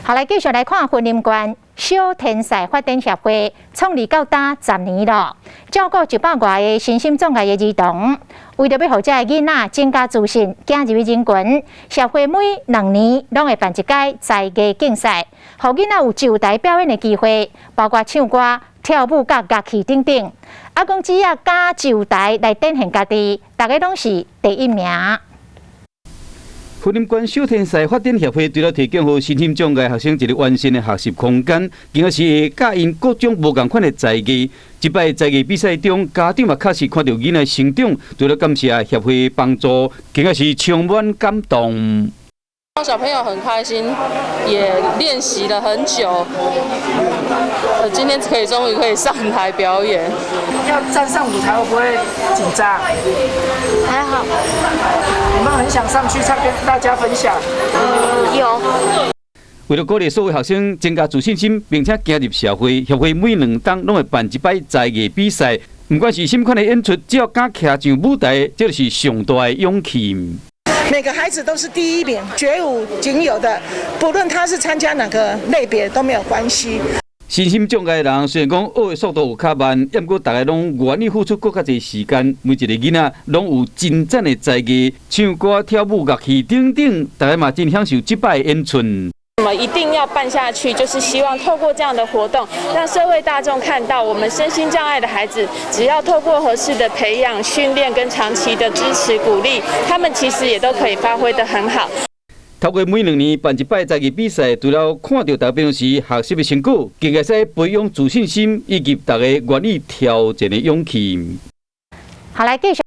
好，來繼續來看雲林縣小天才發展協會創立到今10年咯，照顧100外個身心障礙的兒童，為著欲予這个囡仔增加自信，走入人群，協會每2年攏會辦一屆才藝競賽，予囡仔有上台表演的機會，包括唱歌、跳舞佮樂器等等。啊，講只要敢上台來展現家己，逐个攏是第一名。雲林縣小天才發展協會除了提供予身心障礙學生一个完善的學習空間，更加是會教𪜶各種無仝款的才藝。這擺才藝比賽中，家長嘛確實看著囡仔成長，除了感謝協會幫助，更加是充滿感動。小朋友很開心，也練習了很久，今天可以終於可以上台表演。要站上舞台會不會緊張？還好。有沒有很想上去唱跟大家分享？有。為了鼓勵所有學生增加自信心，並且走入社會，協會每2冬攏會辦一擺才藝比賽。不管是啥物款的演出，只要敢徛上舞台，這就是上大的勇氣。每個孩子都是第一名，絕無僅有的，不論他是參加哪個類別都沒有關係。身心障礙的人雖然講學的速度有較慢，毋過逐个攏願意付出閣較濟時間。每一个囡仔攏有真讚的才藝，唱歌、跳舞、樂器等等，逐个嘛真享受這擺演出。我們一定要辦下去，就是希望透過這樣的活動，讓社會大眾看到我們身心障礙的孩子，只要透過合適的培養、訓練跟長期的支持鼓勵，他們其實也都可以發揮得很好。透過每2年辦一擺才藝比賽，除了看著大家平常時學習的成果，更會使培養自信心以及逐家願意挑戰的勇氣。好，來繼續。